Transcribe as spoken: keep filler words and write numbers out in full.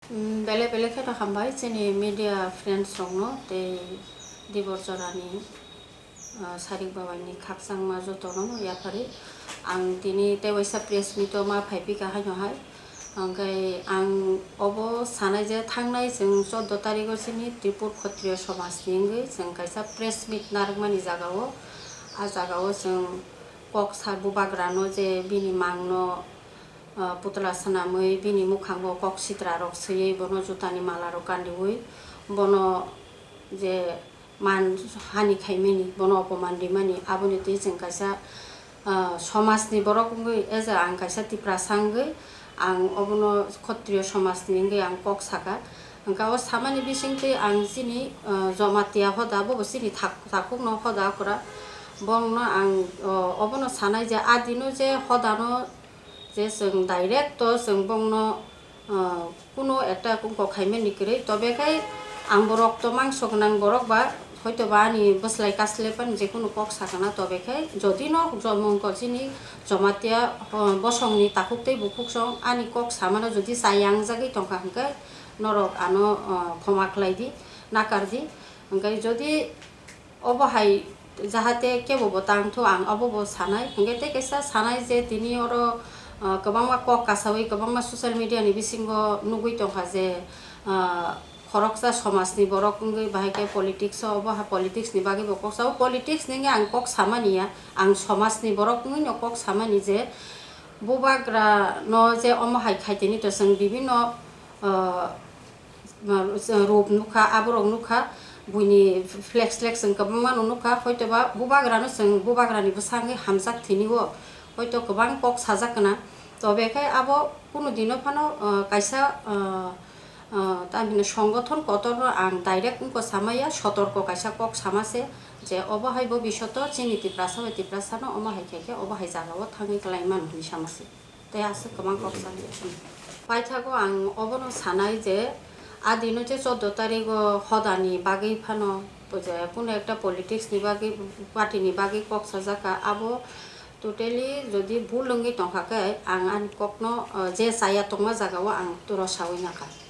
Mm, belai belai kheno hambai chini media friends rokno tei Dibor Jorani, ah, Sarik Babaini khakchangma jotono yaphari. Ang tini tei waisa press meet o ma phaiphika haino hai. Hwnkhe ang obo sanai je thangnai chwng chordo tarigo chini Tripur Khotriyo Somajni wngwi chwng kaisa press meet narwkmani jagao, ah jagao chwng kok sa bubagrano je bini mangno ah, putla swnamwi bini mwkhango kok sitra rok swiwi bono jutani mala rok kandiwi bono je man hani khaimani, bono opoman rimani, aboni twi chwng kaisa, ah, somajni borok wngwi, as a ang kaisa Tiprasa wngwi ang obono Khotriyo somajni wngwi ang kok saka. Hwnkhe o samani bisingtwi ang chini, ah, Jomatia hoda, bobo chini thak-, takhukno hoda okra, bongno ang, o, obono sanai je adino je hodano je chwng direct to chwng bongno, ah, kuno ekta kok khaimani kwrwi, tobe khai ang borok to mangso gwnang borok ba hoito ba ani bwslai kaslai phano je kuno kok sakana, tobe khai jodi no jomung ko chini Jomatia, ah, bosongni takhuk tei bukhuk song ani kok samano jodi chayang jagwi tongkha hwnkhe norok ano, ah, khoma khlai di, nakar di. Hwnkhe jodi obo hai jahate kebo bo tang thu, ang obo bo sanai. Hwnkhe tei kaisa sanai je tini oro, ah, kwbangma kok kasawi, kwbangma social media ni bisingo nugwi tongkha je, ah, khoroksa somajni borok wngwi bahai khe politics o, obo ha politics ni bagwi bo kok sao. Politics ni wngwi ang kok samani ya, ang somajni borok wngwi no kok samani je bubagra no je omo hai khai tini to chwng bibinno, ah, rup nukha, aborok nukha, buini flex flex chwng kwbangma no nukha, hoitoba bubagrano chwng bubagrani bwsa wngwi hamjak thini o hoito kwbang kok sajak gwnang. Tobe khe abo kunu dino phano, ah, kaisa, ah, ah, tamhino songothon kotorno ang direct wngkha samaya, sotorko kaisa kok sama se je obo hai bobishoto chini Tiprasa bai Tiprasano omo hai khe khe obo hai jagao thangwi kwlai mano hinwi sama se. Tei aswk kwbang kok sadi. Paithago ang obono sanai je, adino je chordo tarigo hodani bagwi phano, je kuno ekta politics ni bagwi, party ni bagwi kok sajak kha, abo totally jodi bul wngwi tongkha khe, ang ani kokno, o, je chaya tongma jagao ang turo sawi nakha.